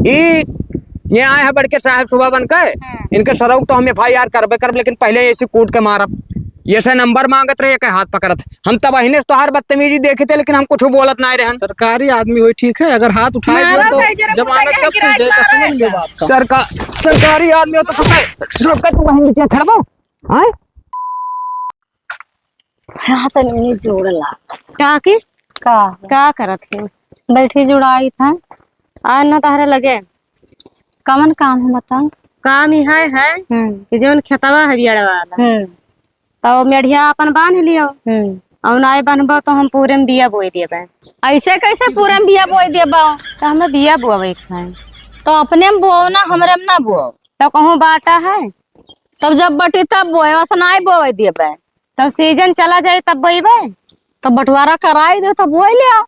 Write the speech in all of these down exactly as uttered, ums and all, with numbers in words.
ई, ये आए हैं बड़के साहब सुबह बन के, हाँ। इनके सरऊ तो हम एफ आई आर करबे करब, लेकिन पहले ऐसी कूट के मारब। ये से नंबर मांगत रहे, के हाथ पकड़त। हम तब अहिने से तोहार बदतमीजी देखे थे, लेकिन हम कुछ बोलत नाहीं रहन। सरकारी आदमी होई, ठीक है, अगर हाथ उठाए मारो दियो तो भाई, जरा जमानत मुद्दा के जब्त हो गिराए जाए, तो मारो समझ लो एकदम। बात का। सरका-, सरकारी आदमी हो तो सुन, रुक के तू वहीं नीचे खड़बो, हाँ? हाँ, तनी जोड़ ला। का की? का? का करत है? बैठी जुड़ाई था। आ न तहरे लगे। कवन काम है बताओ? काम ही है, है हम्म। कि जौन खेतवा है बियड़ वाला। हम्म। तो मेढ़िया अपन बांध लियो। हम्म। और नाय बनबो तो हम पूरे में बिया बोए देबे। ऐसे कैसे पूरे में बिया बोए देबो? तो हमें बिया बोवे के है। तो अपने में बोओ ना, हमरे में ना बोओ। तो कहूँ बाटा है? तब जब बटी तब बोए, वैसे नाय बोए देबे। तब सीजन चला जाए तब बोइबे। तो बंटवारा कराई दे, तब बोए ले आओ।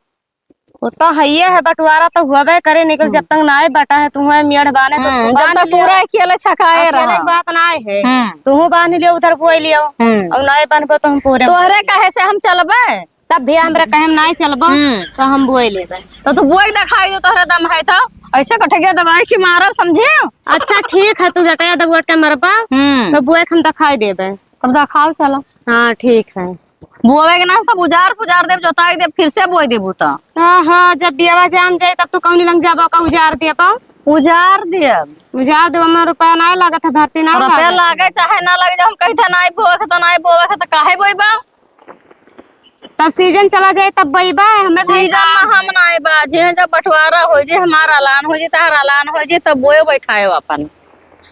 वो तो हइये है, बंटवारा तो हुअबे करे, निकल हम्म। जब तक नाय बटा है, तुहूँ मेड़ बाने तो हम्म, तू जब बांध तक लियो। पूरा अकेले छकाए अकेले रहा। बात नाय है। हम्म। तुहूँ बांध लियो, उधर बोए लियो। हम्म। और नाय बनबो तो हम पूरे तोहरे कहे से हम चलबे? तब भी हमरा कहे हम नाय चलबो, हम्म। तो हम बोए लेबे। तो तू बोए दिखाई दे, तोहरे दम है तो। ऐसे गठिया दबाई के मारब, समझे? अच्छा, ठीक है, तू गठिया दबोट के मरबा, हम्म। तो बोए के हम दिखाई देबे। तब दिखाओ, चलो। हाँ, ठीक है। बोवे के नाम सब उजार पुजार देब, जोताई देब, फिर से बोए देबू तो। हाँ, हाँ, जब बियावा जाम जाए, तब तू कौनी लंग जाबो का उजार देबो? उजार देब। उजार देब, हमार रुपया नाय लागत है, भर्ती ना रुपया लागत है। लागे चाहे ना लागे, जब हम कही थे नाय बोवे के, तो नाय बोवे के, तो काहे बोइबा? तब सीजन चला जाए तब बइबा, हमें भाई सीजन ना। में हम ना आए बा, जे जब बंटवारा हो जे, हमार अलान हो जे, तहार अलान हो जे, तब बोए बैठाए अपन।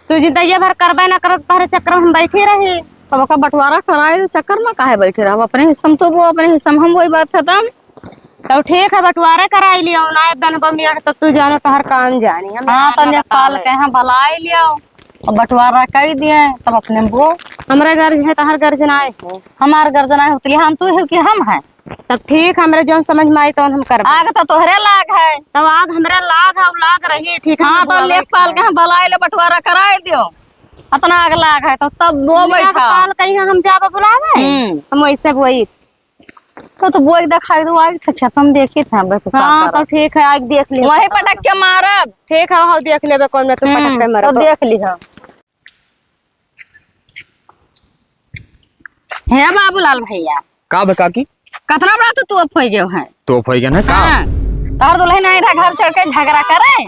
तू जिंदगिया भर करबे ना करत, तोहरे चक्कर में हम बैठी रही। तब ओकर बंटवारा कराए, चक्कर में काहे बैठे रहब? अपने हिस्सा में तो वो, अपने हिस्सा में हम, वही बात खत्म। तब ठीक है, बंटवारा कराई लियो ना, एक दिन बमिया के, तब तू जानो तोहर काम जानी। हम हाँ, यहाँ तो ना लेखपाल बतावे। के यहाँ बुलाई लियो। अब बंटवारा कई दिए, तब अपने में वो। हमरा गर्ज है, तहार गर्ज ना है। हमार गर्ज ना है, उतली हम तू है कि हम है? तब ठीक, हमरा जौन समझ में आई, तौन हम करबे। आग तो तोहरे लाग है। तब आग हमरा लाग है, लाग रही, ठीक है, हाँ, हम तो बोलबे लेखपाल के। हाँ, बुलाए ले, बंटवारा कराए दियो। अतना आग लाग है, तो तब वो बैठा। लेखपाल कहीं हम जाबे बुलावे, हम्म। हम वैसे बोई। तो, तो बोए के दिखाई दो, आगे तो खेतम देखी था, बस का हाँ, करब। तो ठीक है, आगे देख लियो। वहीं पटक के मारब। ठीक है, हाँ, देख लेबे, कौन में तुम हम्म, पटक के मारब तो तो। देख लिहो। हे बाबूलाल भैया। का बे काकी? कतना बड़ा तू तोप होइ गयो है। तोप होइ गयो ना का? हाँ। तोहर दुल्हन आई रहा घर छोड़ के झगड़ा करे।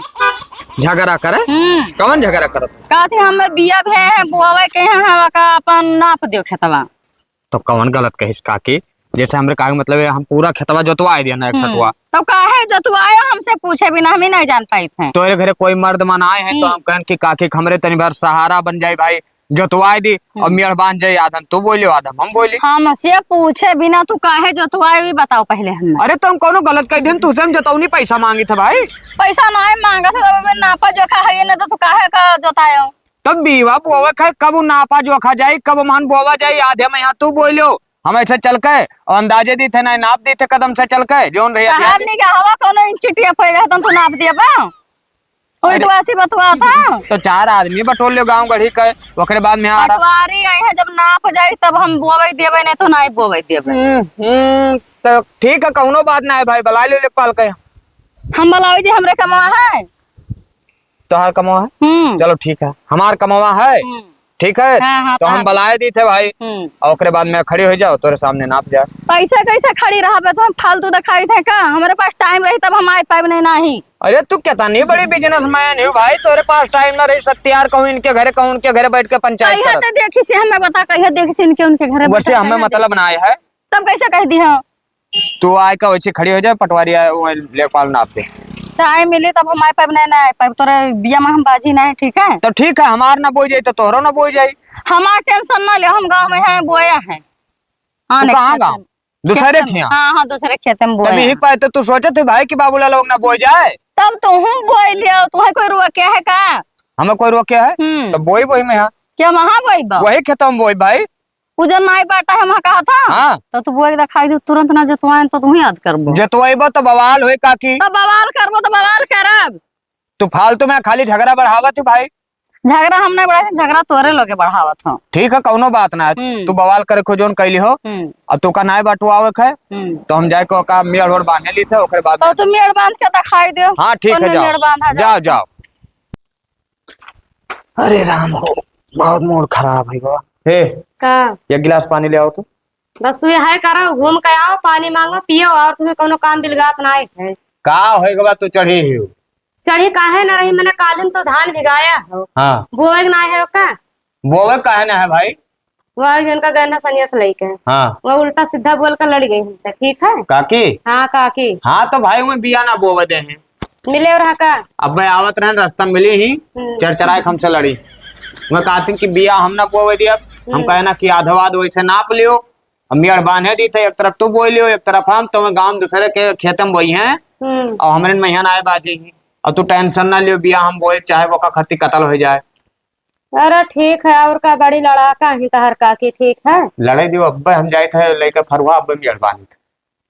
झगड़ा करे? हम्म। कौन झगड़ा करत? कहती हम बिया भे हैं, बोवे के हैं, हम का अपन नाप दियो खेतवा। तो कौन गलत कहिस काकी? जैसे हमरे काहे मतलब है, हम पूरा खेतवा जोतवाए दिया ना एक हम्म। सठुआ। तो काहे जोतवाए हमसे पूछे बिना, हम ही नहीं जान पाई थे। तोरे घरे कोई मर्द मन आए हैं तो हम्म। हम कहन कि काकी हमरे तनी भर सहारा बन जाए भाई, जोतवाए दी और हम्म। मेड़ बांध जाए, आधम तू बोलियो, आधम हम बोली। हमसे पूछे बिना तू काहे जोतवाए, भी बताओ पहले हमें। अरे तो हम कौनो गलत कह दिन, तुझसे हम जोतौनी पैसा मांगी थे भाई। पैसा नहीं मांगा था, तब नापा जोखा है ये ना, तो तू काहे का जोतायो? तब बीवा बोवे खाए, कब उ नापा जोखा जाई, कब मान बोवा जाई, आधे में यहाँ तू बोलो, हम ऐसे चल के और अंदाजे दी थे, ना नाप दी थे कदम से चल के, जोन रही तहार निगाहवा कोनो इंची टेप होएगा, तब तू नाप दिया बा। अरे। उल्टवासी बतवा था। तो चार आदमी बटोर लियो गाँव गढ़ी के, ओकरे बाद में आ रहा। पटवारी आई है, जब नाप जाई तब हम बोवे देवे, नहीं तो नहीं बोवे देवे। हम्म, हम्म, तो ठीक है, कौनो बात ना है भाई, बुला लियो लेखपाल के। हम बुलावे दे, हमरे कमवा है। तोहार कमवा है? हम्म। चलो ठीक है, हमार कमवा है। हम्म। ठीक है? हाँ, हाँ, तो हम तोहार। बुलाए दी थे भाई। हम्म। और ओकरे बाद में खड़ी हो जाओ, तोरे सामने नाप जाए। पैसा कैसे खड़ी रहबे? तो हम फालतू दिखाई थे का? हमारे पास टाइम रही तब हम आए पाए नहीं, नहीं। अरे तू कितनी बड़ी बिजनेसमैन हो भाई, तोरे पास टाइम ना रही, सत्यार कहूँ इनके घरे, कहूँ उनके घरे बैठ के पंचायत कहिया करत। ते देखी से हमें बता, कहिया देखी से इनके उनके घरे वैसे बैठा हमें कहिया मतलब देखी। ना आया है। तब कैसे कह दिया? तू आए का वैसे खड़ी हो जाए, पटवारी आए, वो लेखपाल नाप दे। टाइम मिली तब हम आए पाइब, नहीं, नहीं आए पाइब। तोरे बिया में हम बाजी नहीं, ठीक है? तो ठीक है, हमार ना बोई जाई तो तोहरो ना बोई जाई। हमार टेंशन ना ले, हम गाँव में हैं, बोया है। हाँ, तू नहीं, कहाँ खेते गाँव? में। दूसरे खेते में। खिया? हाँ, हाँ, दूसरे खेते में तब बोया यही है। पाए तो तू सोचत है भाई कि बाबूलाल लोग ना बोई जाए। तब तू हूँ बोई लियो, तुम्हें कोई रोके है का? हमें कोई रोके है? हम्म। तो बोई, बोई में यहाँ। क्या वहाँ बोई बा? वही खेतों में बोई भाई। उ जो नाई बाटा है, वहाँ कहा था? हाँ। तो तू बोए के दिखाई दे, तुरंत ना जतवाएन तो तू ही याद करबो। जतवाइबो तो बवाल होई काकी। तो बवाल करबो तो बवाल करब। तू फालतू में खाली झगड़ा बढ़ावत ही भाई। झगड़ा हम नहीं बढ़ाई, झगड़ा तोरे लोगे बढ़ावत हो। ठीक है, कौनो बात ना है। हम्म। तू बवाल करे खो जोन कैली हो। हम्म। अब तू का नाई बटवावे के है, हम्म। तो हम जाए को का मेड़ ओड़ बांधे ली थे, ओकरे बाद तो में। तू मेड़ बांध के दिखाई दे। हाँ, ठीक है, कौन जाओ। मेड़ बांधा जाओ, जाए? जाओ। अरे राम हो, बहुत मूड खराब है बा। हे, का? एक गिलास पानी ले आओ तो। बस तू यह करो, घूम के आओ, पानी मांगो, पियो, और तुम्हें कोनो काम बिलगात नाई है। का होए के बा, तू चढ़ी ही हो? चढ़ी काहे ना रही, मैंने कालिन तो धान भिगाया हो। हाँ। बोए के ना है का? बोए काहे ना है भाई? वह जिनका गए ना सनिया से लइके। हाँ। वह उल्टा सीधा बोल के लड़ गई हमसे, ठीक है? काकी? हाँ, काकी। हाँ, तो भाई, मैं बिया ना बोवे दे हैं। मिले और रहा का? अब मैं आवत रहन, रास्ता में मिली ही, हम्म। चरचराए के हमसे लड़ी। मैं कहती कि बिया हम ना बोवे दिया, हम हम्म। कहे ना कि आधवाद वैसे नाप लियो, हम मेड़ बांधे दी थे, एक तरफ तू बोई लियो, एक तरफ हम, तो मैं गाँव दूसरे के खेत में बोई हैं, हम्म। और हमरे में यहाँ आए बाजी ही, और तू टेंशन ना लियो, बिया हम बोए, चाहे वो का खरती कतल हो जाए। अरे ठीक है, और का, बड़ी लड़ाका ही तहर काकी, ठीक है? लड़े दियो, अब्बे हम जाइत है, लइके फरुआ, अब्बे मेड़ बांधित।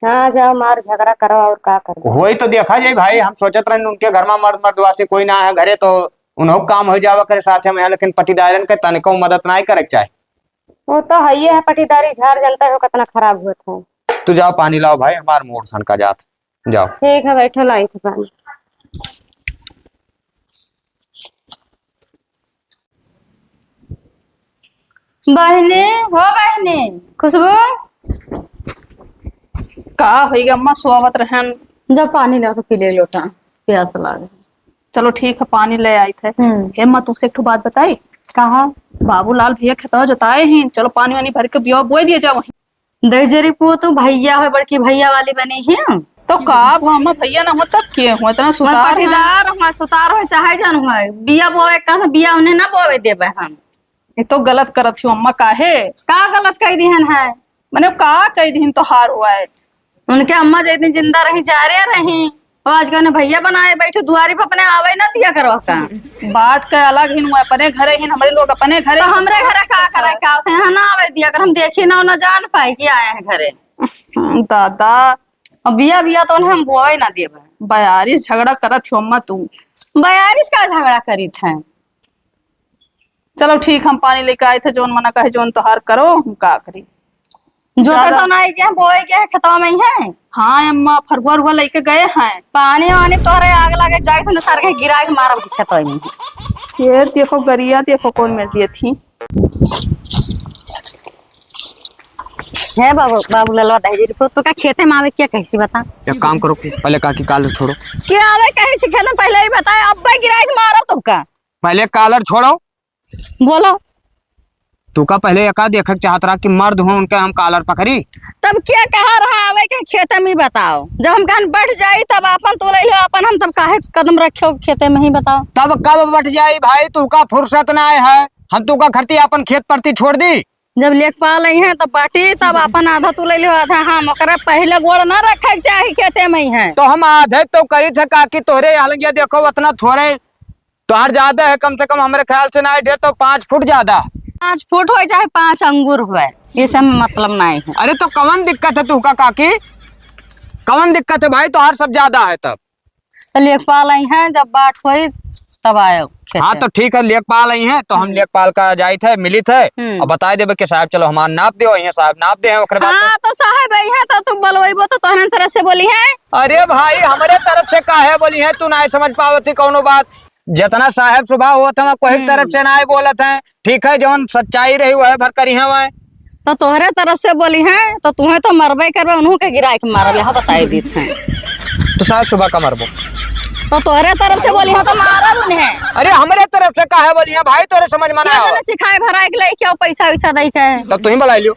हाँ, जाओ, मार झगड़ा करो, और का करो? वही तो देखा जाए भाई, हम सोचत रहन उनके घर में मर्द मर्दवा से कोई ना है घरे, तो उन्हों काम हो जावा करे साथ में, लेकिन पटीदारन के तनिको मदद ना करे के चाहे। वो तो है ही है, पटीदारी झार जनता हो कितना खराब होत है। तू जाओ पानी लाओ भाई, हमार मूड सनका जात। जाओ। ठीक है, बैठो, लाई थी पानी। बहने, हो बहने, खुशबू। का होई गे अम्मा, सोवत रहन। जब पानी ला के पी ले लोटा, प्यास लागे। चलो ठीक है, पानी ले आई थे। हम्म। हे अम्मा, तुमसे एक ठो बात बताई। कहा? बाबूलाल भैया खेतवा जोताए ही, चलो पानी वानी भर के बिया बोए दिया जाओ वहीं। दहिजरी पुआ तू भैया हो, बड़की भैया वाली बनी है। तो का अब हम भैया ना हो तब के हो, इतना मैं सुतार है। पटीदार हूँ, सुतार हो चाहे जन हो, बिया बोवे का बिया उन्हें ना बोवे देबे हम। ये तो गलत करत हो अम्मा, काहे? का गलत कह दिहन है? मने का कह दिहन तोहार हुआ है? उनके अम्मा जे दिन जिंदा रही, जा रहे रही, और आज के उन्हें भैया बनाए बैठे दुआरी पर, अपने आवे ना दिया करो का। बात के अलग ही हुआ, अपने घरे ही, हमरे लोग अपने घरे तो ही। हमरे घरे का करे, का उसे यहाँ ना आवे दिया कर, हम देखी ना, ना जान पाए कि आए हैं घरे। हम्म, दादा। अब बिया, बिया तो उन्हें हम बोए ना देबे। बयारिस झगड़ा करत हो अम्मा तू। बयारिस का झगड़ा करीत है? चलो ठीक, हम पानी लेके आए थे, जौन मना कहे, जौन तोहार करो, हम का करी। जोते ज्यादा तो नहीं के, बोए के है खेतवा में ही है। हाँ अम्मा, फरुआ उरुआ लेके गए हैं। पानी वानी तोहरे आग लगे जाए थे ना, सारे के गिरा के मारब खेतवा में। ये देखो गरिया, देखो कौन मेर दिए थी। हे बाबू, बाबू ललवा दाई जी, तो, तो का खेते में आवे क्या कैसी बता? एक काम करो, पहले काकी कालर छोड़ो। क्या आवे कैसी खेते में, पहले ही बताए, अब गिरा के मारब तो का? पहले कालर छोड़ो। बोलो। तू का पहले एका देखक चाहत रहा कि मर्द हो, उनके हम कालर पकड़ी? तब क्या कहा रहा आवे के खेते में, बताओ। जब हम कहन बैठ जाई, तब आपन तो ले लो, आपन हम तब काहे कदम रखियो खेते में ही, बताओ। तब कब बैठ जाई भाई, तू का फुर्सत ना है, हम तू का खरती आपन खेत परती छोड़ दी। जब लेखपाल आई हैं, तब बाटी, तब आपन आधा तू ले लो, आधा हम। ओकरा पहले गोड़ ना रखे के चाही खेते में ही है। तो हम आधे तो करी थे काकी, तोहरे यहाँ लगिया देखो, उतना थोड़े तोहार ज्यादा है, कम से कम हमरे ख्याल से ना ढेर तो पाँच फुट ज्यादा। पाँच फुट होए चाहे पाँच अंगुर होए, ये सब में मतलब नहीं है। अरे तो कवन दिक्कत है तुहका काकी? कवन दिक्कत है भाई? तोहार सब ज्यादा है तब। तो लेखपाल आई हैं, जब बाट होई तब आयो खेते। हाँ तो ठीक है, लेखपाल आई हैं तो हम हम्म। लेखपाल का जाइत है, मिलित है हम्म। और बताए देबे कि साहब चलो हमार नाप दियो, यहाँ साहब नाप दे हैं, ओकरे बाद हाँ तो साहब आई हैं तो तुम बोलवाइबो तो तोहरे तरफ से बोली है। अरे भाई हमरे तरफ से काहे बोली है, तू ना समझ पावत ही कौनो बात। जितना साहेब सुबह होत हैं, कोई हम्म। तरफ से ना बोलत हैं। ठीक है, जौन सच्चाई रही, वह भर करी हैं वह। तो तोहरे तरफ से बोली हैं, तो तुम्हें तो मरबे करबे, उन्हों के गिराए के मारब, यहाँ बताए दीत हैं। तो साहेब सुबह का मरबो। तो तोहरे तरफ से बोली हैं, तो मारब उन्हें। अरे, हमरे तरफ से काहे बोली हैं भाई, तोरे समझ में ना क्या आओ। मैंने सिखाए भराए के लिए, क्या पैसा वैसा दे के? तब तू ही बुला लियो।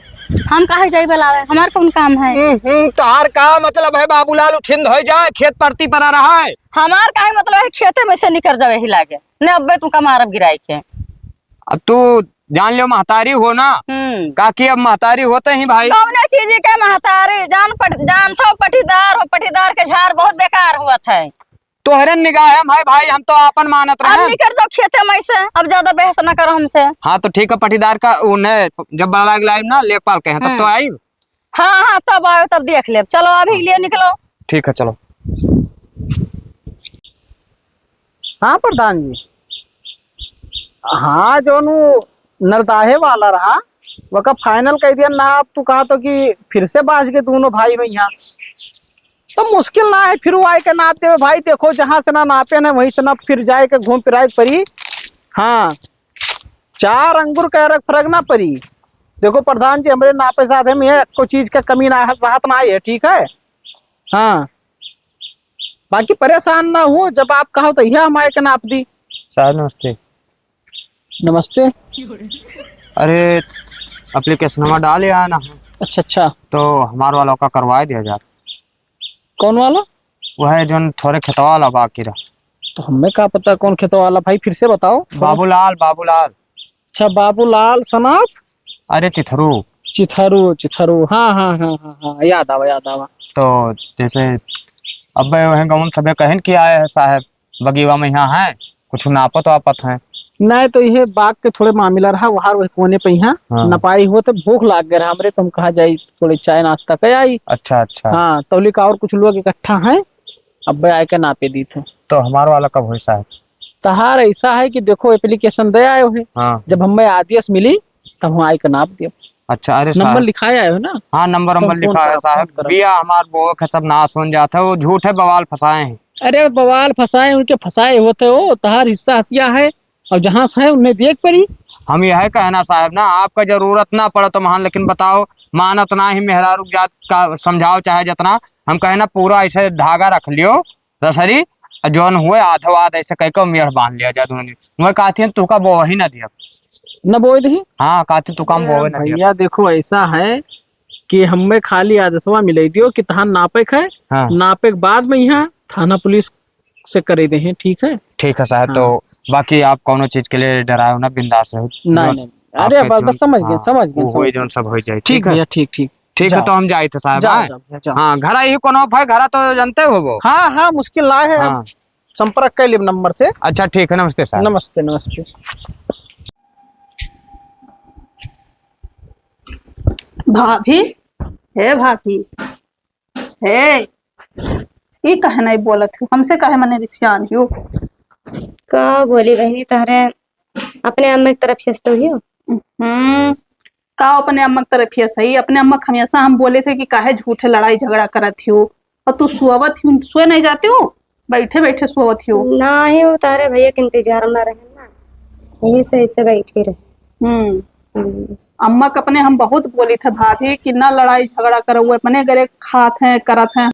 हम काहे जाई बुलावे, हमार कौन काम है? हम्म, हम्म, तोहार का मतलब है, बाबूलाल उठिंद हो जाए, खेत परती पर आ रहा है। हमार काहे मतलब है, खेते में से निकर जावे ही लागे। ने अब्बे तू का मारब गिराई के। अब तू जान लियो महतारी हो ना। हम्म। काकी अब महतारी होते ही भाई। कौने चीज के महतारी? जान पट-, जानत हो पटीदार हो, पटीदार के झार बहुत बेकार हुआ था। तोहरे निगाह में भाई, हम तो आपन मानत अब रहे। निकर जाओ खेते में से, अब ज्यादा बहस ना करो हमसे। हाँ तो ठीक है, पटीदार का उन्हें जब बड़ा लाग लाइब ना लेखपाल के हैं, तब तो हम्म। आई। हाँ, हाँ, तब आयो, तब देख लेब। चलो, अभी लिए निकलो। ठीक है, चलो। हाँ, प्रधान जी। हाँ, जौन उ नरदाहे वाला रहा, वका final कइ दिया ना। अब तू कहा तो कि फिर से बाझ गए दोनों भाई में यहाँ। तो मुश्किल ना है, फिर वो आए के नाप देवे भाई। देखो, जहाँ से ना नापे ना, वहीं से ना फिर जाए के घूम फिराए के परी। हाँ, चार अंगुर कै रग फरक ना परी। देखो प्रधान जी, हमरे नापे साथे में एको चीज कै कमी ना है, रहत ना है, ठीक है? हाँ, बाकी परेशान ना हो, जब आप कहो तो यह हम आए के नाप दी। साहब नमस्ते। नमस्ते। अरे, एप्लीकेशनवा डाल आया ना। अच्छा, अच्छा। तो हमार वाला का करवा दिया जाए। कौन वाला? वह जौन थोरे खेतवा वाला बाकी रहा। तो हमें का पता कौन खेतवा वाला भाई, फिर से बताओ। बाबूलाल, बाबूलाल। अच्छा, बाबूलाल सनाफ? अरे चिथरू। चिथरू, चिथरू, हाँ, हाँ, हाँ, हाँ, हाँ, याद आवा, याद आवा। तो जैसे अब वह गाँव में सबे कहन कि आए हैं साहब, बगीवा में यहाँ है, कुछ नापत वापत हैं। नहीं तो यह बाग के थोड़े मामला रहा, वहाँ वही कोने पे यहाँ हाँ। नपाई हुआ तो भूख लाग गया रहा हमरे, तो हम कहा जाई थोड़े चाय नाश्ता कर आई। अच्छा, अच्छा। हाँ, तौली का और कुछ लोग इकट्ठा हैं, अब आए के नापे दी थे। तो हमार वाला कब होई साहब? तहार ऐसा है कि देखो एप्लीकेशन दे आयो है, हाँ। जब हमें आदेश मिली तब हम आए के नाप दियो। अच्छा, अरे नंबर साहब। लिखाया है ना? हाँ, नंबर तो नंबर फोन लिखा है करब, साहब। फोन करब। बिया हमार बोक है, सब नाश होन जात है, वो झूठे बवाल फंसाए हैं। अरे बवाल फंसाए, उनके फंसाए होते हो, तहार हिस्सा हसिया है, और जहाँ से है उन्हें देख पड़ी। हम यह कहना साहब ना, आपका जरूरत ना पड़े तो महान, लेकिन बताओ, मानत ना ही मेहरारू जात का समझाओ चाहे जितना, हम कहे ना पूरा ऐसे धागा रख लियो रसरी, और जौन हुए आधो आध ऐसे कह के मेड़ बांध लिया जाए दोनों दिन। मैं कहती है तू का बोवा ही ना दिया। न बोए दही? हाँ, कहती तू काम ए, बोवे ना दिया। भैया देखो ऐसा है कि हमें खाली आदेशवा मिले दियो कि तहां नापे के है, हाँ। नापे के बाद में यहाँ थाना पुलिस से करे दे हैं, ठीक है? ठीक है साहब, हाँ। तो बाकी आप कौनो चीज के लिए डराओ ना, बिंदास रहो। नहीं, जो नहीं। अरे आपके बस, जीवन, बस समझ गए, हाँ, समझ गए, वो समझ होई गए। जौन सब हो जाए, ठीक ठीक है? भैया, ठीक, ठीक। ठीक है, जाओ। तो हम जाए थे साहब, जाओ, हाँ? जाओ भैया, जाओ। हाँ, घर आई कोनो भाई, घर तो जानते हो वो। हाँ, हाँ, मुश्किल ना है, हम हाँ। संपर्क कर लेब नंबर से। अच्छा, ठीक है, नमस्ते साहब। नमस्ते, नमस्ते। भाभी, हे भाभी, हे, ई काहे नहीं बोलत हो? हमसे काहे मने रिसियान हो? का बोली बहिनी, तहरे अपने अम्मा की तरफ से तो हो। हम्म, का अपने अम्मा की तरफ से सही? अपने अम्मा के हमेशा हम बोले थे कि काहे झूठे लड़ाई झगड़ा करत हो, और तू सोवत हो, सोए नहीं जाते हो, बैठे बैठे सोवत हो। नहीं, वो तारे भैया के इंतजार में रहे ना, यही से ऐसे बैठे रहे। हम्म। हम्म। अम्मा के अपने हम बहुत बोली थे भाभी कि ना लड़ाई झगड़ा करो, वो अपने घरे खात हैं, करत हैं,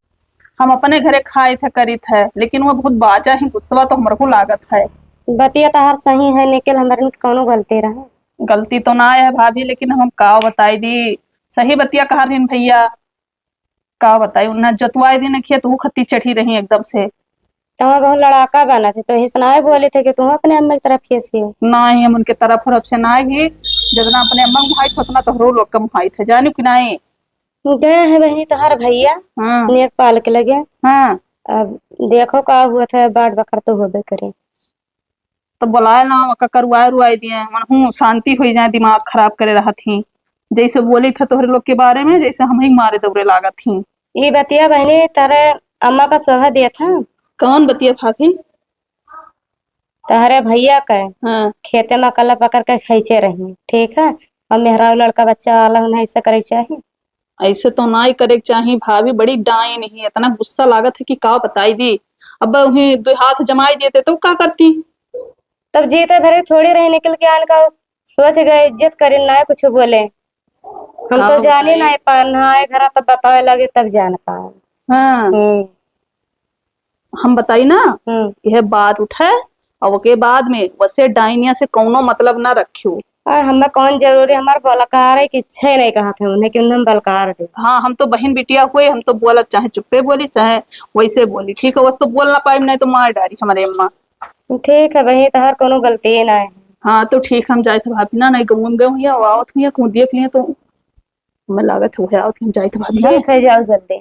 हम अपने घरे खाए थे, करी थे, लेकिन वो बहुत बाजा ही गुस्सा तो हमरे को लागत है। बतिया तो हर सही है, निकल हमारे में कौनो गलती रहे? गलती तो ना है भाभी, लेकिन हम का बताई दी, सही बतिया कहा रहीन भैया। का बताई, उन्हें जतवाए दिन खेत वो खत्ती चढ़ी रही एकदम से। तो हम बहुत लड़ाका बना थे, तो हिसनाए बोले थे कि तू अपने अम्मा की तरफ खींचिए। नहीं, हम उनके तरफ उरफ से ना ही, जितना अपने अम्मा को भाई थे, उतना तोहरो लोग का भाई थे, जानियो कि नहीं? गए हैं बहनी तोहर भैया हाँ। नेकपाल के लगे। हाँ। अब देखो का हुआ था, बाट बखर तो होबे करे। तो बुलाए ना, ओका करवाए रुआए दिए, मनहू शांति होई जाए, दिमाग खराब करे रहत ही। जैसे बोली था तोहरे लोग के बारे में, जैसे हम ही मारे दौरे लागत ही। ई बतिया बहनी, तारे अम्मा का सोभा दिया था। कौन बतिया भाभी? तहरे भैया के हाँ। खेते में कला पकड़ के खींचे रही, ठीक है? और मेहरारू लड़का बच्चा वाला होना ऐसा करे के चाही? ऐसे तो ना ही करे के चाही भाभी, बड़ी डाइन ही, इतना गुस्सा लागत है कि का बताई दी। अब वहीं दो हाथ जमाई देते तो का करती? तब जीते भरे थोड़ी रही निकल के आन का, सोच गए इज्जत करिन ना कुछ बोले। हम का तो जानी बताई? ना पा, ना आए घरा तब बतावे लगे तब जान पाए। हाँ। हम्म। हम बताई ना, हम्म। यह बात उठे और ओके बाद में वैसे डाइनिया से कौनो मतलब ना रखियो। आ, हमें कौन जरूरी, हमार बलकार है कि इच्छा ही नहीं कहा थे उन्हें कि उन्हें हम बलकार दे। हाँ, हम तो बहन बिटिया हुए, हम तो बोलत चाहे चुप्पे बोली चाहे वैसे बोली, ठीक है, बस तो बोल ना पाई, नहीं तो मार डारी हमारे अम्मा। ठीक है बहन, तहार कौनो गलती ही ना है। हाँ, तो ठीक, हम जाए थे भाभी ना, नहीं गाँव में गए हुई, आवत हुई, कहूँ देख लिए तो हमें लागत है, वह आवत, हम जाइत बानी। ठीक है, जाओ जल्दी।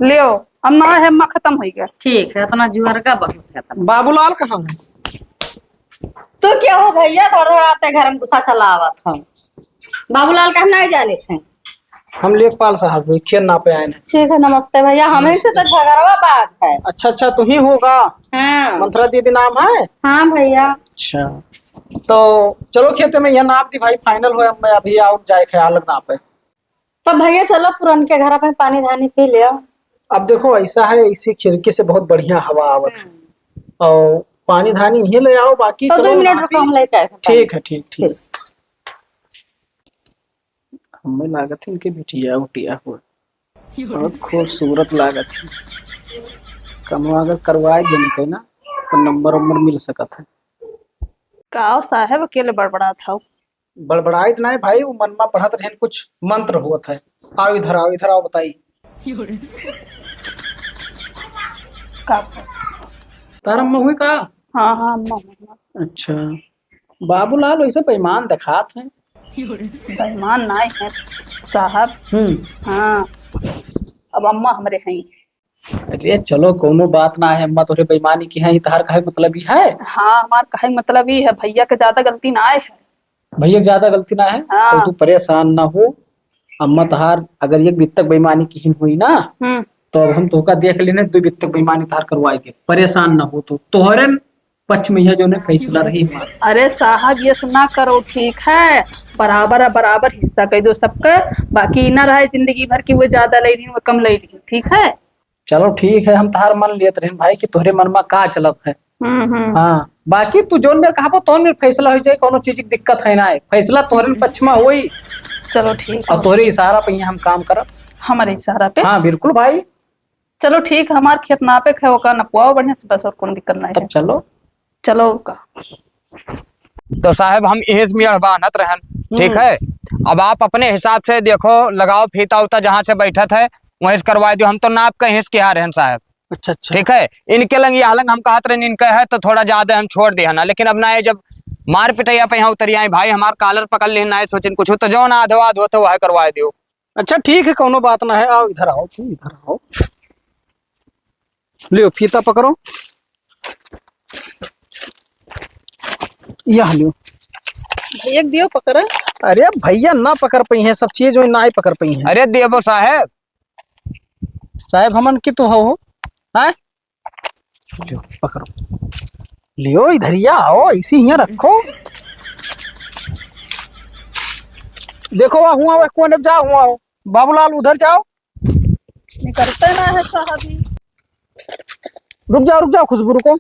लियो, अब ना है, अम्मा खत्म हो गया। ठीक है, इतना जुअर का बहुत है तब। बाबूलाल कहाँ है? तू क्या हो भैया, थोड़ा थोड़ा आते घर में गुस्सा चला आवत हो। बाबूलाल का हम नहीं जाने थे। हम लेखपाल साहब खेत नापे आए हैं। ठीक है, नमस्ते भैया, हमें से तो झगड़वा बाज है। अच्छा, अच्छा, तू ही होगा। हाँ। मंथरा देवी नाम है? हाँ भैया। अच्छा, तो चलो खेते में यह नाप दी भाई, फाइनल हो, अब मैं अभी आउट जाए ख्याल नापे। तो भैया चलो पुरन के घर में पानी धानी पी लियो। अब देखो ऐसा है, इसी खिड़की से बहुत बढ़िया हवा आवत है। हम्म। और पानी धानी इहे ले आओ, बाकी तो चलो दो मिनट रुको, हम लेके आए हैं पानी। ठीक है, ठीक, ठीक। ठीक। हमें लागत है इनके बिटिया उटिया हुआ। बहुत खूबसूरत लागत है। कमवा अगर करवाए देने के ना, तो नंबर वंबर मिल सकत है। का साहेब अकेले बड़बड़ात हौ? बड़बड़ाइत नाहीं भाई, वो मन मा पढ़त रहेन, कुछ मंत्र होत है। आओ इधर, आओ इधर, आओ बताई। का? तार अम्मा हुई का? हाँ, हाँ, अम्मा हुई। अच्छा, बाबूलाल वैसे बेईमान देखात है। बेईमान नाहीं है साहब। हम्म। हाँ, अब अम्मा हमरे हैं। अरे चलो, कौनो बात ना है अम्मा, तोहरे बेईमानी की है, तहार कहे मतलब ई है? हाँ, हमार कहे मतलब ई है, भैया के ज्यादा गलती ना है। भैया के ज्यादा गलती ना है? हाँ। तो तू परेशान ना हो, अम्मा तहार अगर एक बित्तक बेईमानी की हुई ना, हम्म। तो अब हम तोहका देख लेने, दो बित्तक बेईमानी तहार करवाए के, परेशान ना हो तू, तोहरे पक्ष में यह जो है फैसला रही हमार। अरे साहब, ये सब ना करो, ठीक है, बराबर बराबर हिस्सा कर दो सबका, बाकी ई ना रहे जिंदगी भर की वो ज्यादा ले ली, वो कम ले ली, ठीक है? चलो ठीक है, हम तहार मन लेत रहेन भाई कि तोहरे मन मा का चलत है। हम्म, हम्म। हाँ, बाकी तू जौन मेर कहबो तौन मेर फैसला हो जाए, कौनो चीज की दिक्कत है ना है, फैसला तोहरे पक्ष मा होई। चलो ठीक है। और तोहरे इशारा पे ही हम काम करब। हमारे इशारा पे? हाँ बिल्कुल भाई। चलो ठीक है, हमार खेत नापे के है, ओका नपवाओ बढ़िया से, बस और कौन दिक्कत ना तब है। चलो। चलो का। तो साहब, हम इहेस में अड़बानत रहन, ठीक हम्म। है? अब आप अपने हिसाब से देखो, लगाओ फीता उता, जहाँ से बैठत है, वहीं से करवाए दियो। हम तो नाप के इहेस किहा रहन साहब। अच्छा, अच्छा। ठीक है, इनके लंग, यह लंग हम कहत रहन, इनके है तो थोड़ा ज्यादा हम छोड़ दिया ना, लेकिन अब ना, ये जब मार पिटैया पे यहाँ उतरी आई भाई, हमार कॉलर पकड़ लिहन, ना सोचिन कुछ, तो जौन आधो आध होत है, वह करवाए दियो। अच्छा, ठीक है, कौनो बात ना है, आओ इधर आओ, तुम इधर आओ। लियो, फीता पकड़ो। यह लियो। भैया के दियो पकड़। अरे भैया ना पकड़ पाई हैं, सब चीज वही ना ही पकड़ पाई हैं। अरे देबो साहेब। साहेब हमन की तो हो, हो? हैं? लियो, पकड़ो। लियो, इधरिया आओ, इसी हियाँ रखो। देखो, वहाँ हुआ, वह कोने जाओ, हुआ हो। बाबूलाल, उधर जाओ। निकलते ना है साहब ही। रुक जाओ, रुक जाओ, खुशबू, रुको।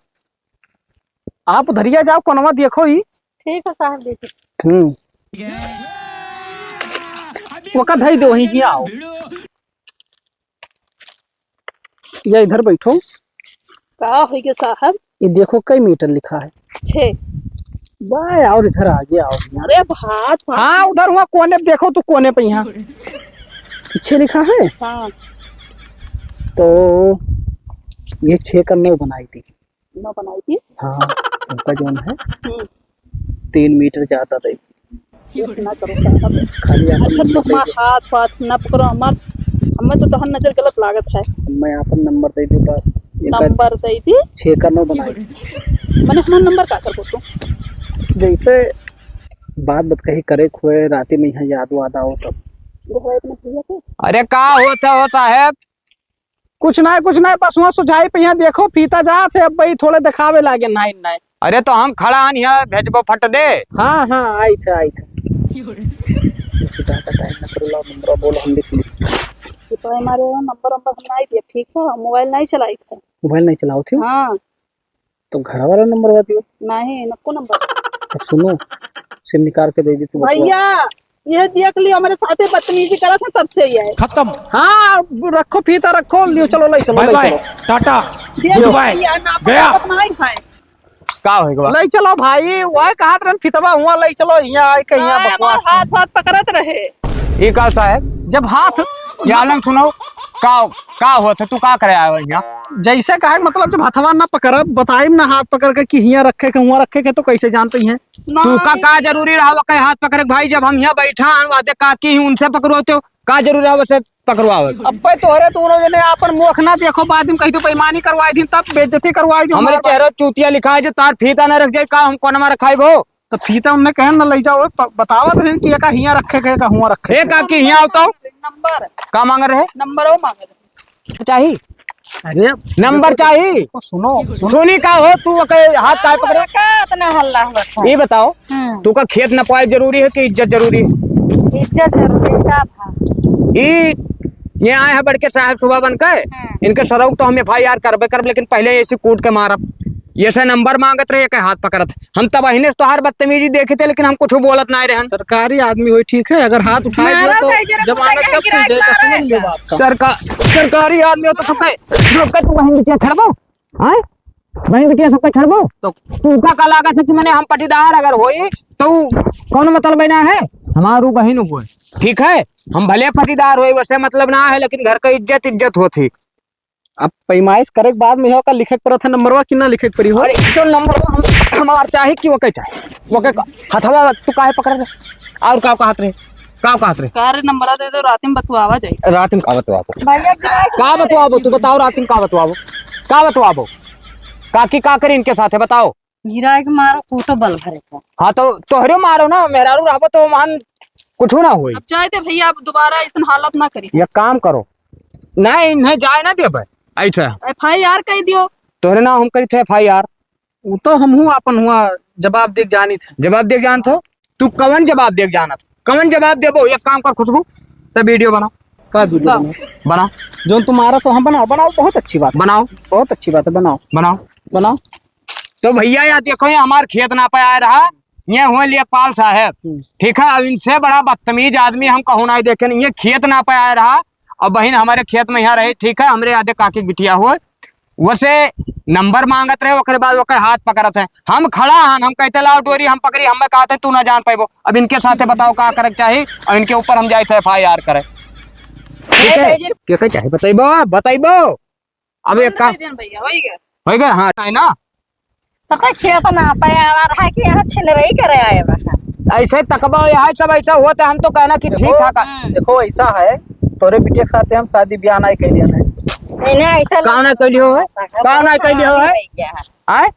आप उधरिया जाओ, कोनवा देखो ही। ठीक है साहब, देखिए। हम्म। ओका धई दो, वहीं हियाँ आओ। या इधर बैठो। का होइगे साहब? ये देखो कई मीटर लिखा है। छः। वाह, और इधर आगे आओ। अरे भात, भात। हाँ, उधर हुआ कोने पे देखो, तू कोने पे यहाँ। छः लिखा है? हाँ। तो ये छः का नौ बनाई थी। नौ बनाई थी? हाँ, उनका जौन है, हम्म। तीन मीटर ज्यादा दे। ऐसे ना करो साहब। बस खाली अपन अच्छा, नंबर तू दे हमार दे। हाथ वाथ ना पकड़ो, हमार, हमें तो तोहर नजर गलत लागत है। मैं अपन नंबर दे दे बस। एक नंबर दे दी? छः का नौ बनाई। मने हमार नंबर का करबो तू? जैसे बात बतकही करे के होए, राती में यहाँ याद वाद आओ तब। अरे का होत है हो साहेब? कुछ ना, कुछ ना, बस वहाँ सुझाई पे यहाँ देखो, फीता जात है, अब भाई थोड़े दिखावे लागे, नाई, नाई। अरे तो हम खड़ा हन यहाँ, भेजबो फट दे। हाँ, हाँ, आई थे, आई थे। ये तो ज्यादा टाइम ना करो, लाओ नंबर बोलो, हम लिख ली। ये तो हमारे यहाँ नंबर वंबर हम नहीं दिए, ठीक है, मोबाइल नहीं चलाई थे। मोबाइल नहीं चलाओ थे? हाँ। तो घर वाला नंबर बा दियो। नहीं, नको नंबर। अब सुनो, सिम निकाल के दे दी तू बतवा। भैया, ये देख लियो, हमारे साथे बदतमीजी करत है, तब से ये है। खत्म। हाँ, रखो फीता, रखो, लियो, चलो, ले चलो, बाय ले बाय, चलो। टाटा, देख गुड बाय, भैया, ना गया। पता नहीं है। का होइगा? ले चलो भाई, वह कहत रहन फितवा हुआ, ले चलो, यहाँ आए के यहाँ हाँ, बकवास हमार हाथ, हाथ पकड़त रहे। ये का साहेब? जब हाथ ये आलम सुनो, का, का होत है? तू का करे आयो यहाँ? जैसे कहे, मतलब, जब हथवा ना पकड़ब, बताइब ना हाथ पकड़ के कि हियाँ रखे के, हुआँ रखे के, तो कैसे जानते हैं? तू का, का जरूरी रहा ओके हाथ पकड़े के भाई, जब हम यहाँ बैठा हैं, वादे का की उनसे पकड़वाते हो, का जरूरी रहा वैसे पकड़वावे के? अब्बे तोहरे दोनों जने आपन मुख ना देखो, बाद में कही तो बेईमानी करवाई दिन, तब बेइज्जती करवाई दिन हमरे हमारे चेहरे चूतिया लिखा है, जो तार फीता ना रख जाए, का हम कोने में रखाई भो? तो फीता उनने कहे ना ले जाओ, प-, बतावत रहे कि एका हियाँ रखे के, एका हुआँ रखे ए के। काकी, हियाँ आओ तो। नंबर। का मांग रहे? नंबर वो मांग रहे। चाही? अरे, नंबर देखो, चाही? देखो, सुनो, सुनो। सुनी का हो, तू ओके हाथ काहे पकड़े? का इतना हल्ला होत है? ये बताओ, हम्म। तू का खेत नपवाए जरूरी है कि इज्जत जरूरी है? इज्जत जरूरी है, का भा? ई, ये आए हैं बड़के साहब सुबह बन के, हम्म। इनके सरऊ तो हम एफ आई आर करबे करब, लेकिन पहले ऐसी कूट के मारब। ये से नंबर मांगत रहे, एके हाथ पकड़त। हम तबहिने से तोहार बदतमीजी देखे थे, लेकिन हम कुछ बोलत नाहीं रहन। सरकारी आदमी होई, ठीक है, अगर हाथ उठाए दियो मारो तो भाई, जरा जमानत मुझे जब खुल गिरा जाए, तो मारो समझ लियो है। बात का। सरका-, सरकारी आदमी हो तो सबके, सबके तू बहन बिटिया छड़बो? आय? बहन बिटिया सबके छड़बो? तो तू का, का लागत है कि मने हम पटीदार अगर होई, तो कौन मतलब बना है? हमारू बहन हुए, ठीक है? हम भले पटीदार होई, वैसे मतलब ना है, लेकिन घर का इज्जत, इज्जत होती। अब पैमाइश करे के बाद में हो का लिखे के पड़त है नंबरवा कि ना लिखे के पड़ी हो? अरे, जो नंबरवा हम, हमार चाही कि ओके चाही? ओके का, हथवा तू काहे पकड़ रहे? और का कहत रहे? का कहत रहे? का रे, नंबरवा दे दो, रात में बतुआवा जाई। रात में का बतुआबो? भैया, गिराए का बतुआबो? तू बताओ, रात में का बतुआबो? का बतुआबो? काकी का करी इनके साथ है, बताओ। गिराए के मारो, कूटो बल भरे का। हाँ, तो तोहरे मारो ना, मेहरारू रहबो तो मान कुछ ना होई। अब जाए दे भैया, अब दोबारा ऐसन हालत ना करी। ये काम करो, नहीं, इन्हें जाए ना देबे। ऐसा एफ आई आर कह दियो। तोहरे नाम हम करी थे एफ आई आर। वो तो हम हूँ अपन हुआ जवाब दे के जानी थे। जवाब दे के जानत हो? तू कवन जवाब दे के जानत? कवन जवाब देबो? एक काम कर खुशबू, तो वीडियो बना। का वीडियो ला। बना? बना। जौन तुम्हारा तो हम बनाओ, बनाओ, बहुत अच्छी बात है। बनाओ। बहुत अच्छी बात है, बनाओ। बनाओ। बनाओ। तो भैया, या देखो, ये हमार खेत नापे आए रहा, ये हुए लेखपाल साहब, हम्म। ठीक है। अब इनसे बड़ा बदतमीज आदमी हम कहूँ नहीं देखे नहीं है। खेत नापे आए रहा, और बहिन हमारे खेत में यहाँ रहे, ठीक है, हमरे आदे काकी बिटिया हुए, वैसे नंबर मांगत रहे, ओकरे बाद ओकर हाथ पकड़त है। हम खड़ा हन, हम कहते, "लाओ डोरी, हम पकड़ी", हम कहते, "तू ना जान पाइबो।" अब इनके साथे बताओ का करे के चाही, और इनके ऊपर हम जाए थे एफ आई आर करे। ठीक है? के के चाही बताइबो, बताइबो। अब एक का दे देन भैया, होई गया। होई गया, हाँ, है ना? पता खेत ना पाए आ रहा है कि यहाँ छिनरई करे आए बा। ऐसे तकबा यहाँ सब ऐसा हुआ तो हम तो कहना कि ठीक देखो, ठाक है। देखो ऐसा है, तोरे बिटिया के साथे हम शादी ब्याह नहीं कैलिया नहीं। नहीं, नहीं, ऐसा काहे नहीं कैलियो है? ऐसा काहे नहीं कैलियो है? नहीं किया है। आए?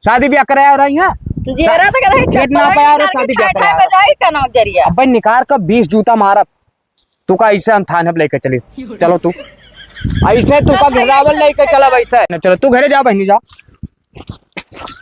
शादी ब्याह करे आ रही है? जी, रहा था, कहते हैं, खेत ना चप्पल पाया और नहीं शादी ब्याह करे आ रहा। बजाई का नौजरिया। अबे निकार का बीस जूता मारब। तू का ऐसे हम थाने पे लेके चली? चलो तू। ऐसे तू का घिरावल लेके चला वैसे। न चलो तू घरे जा बहनी जा।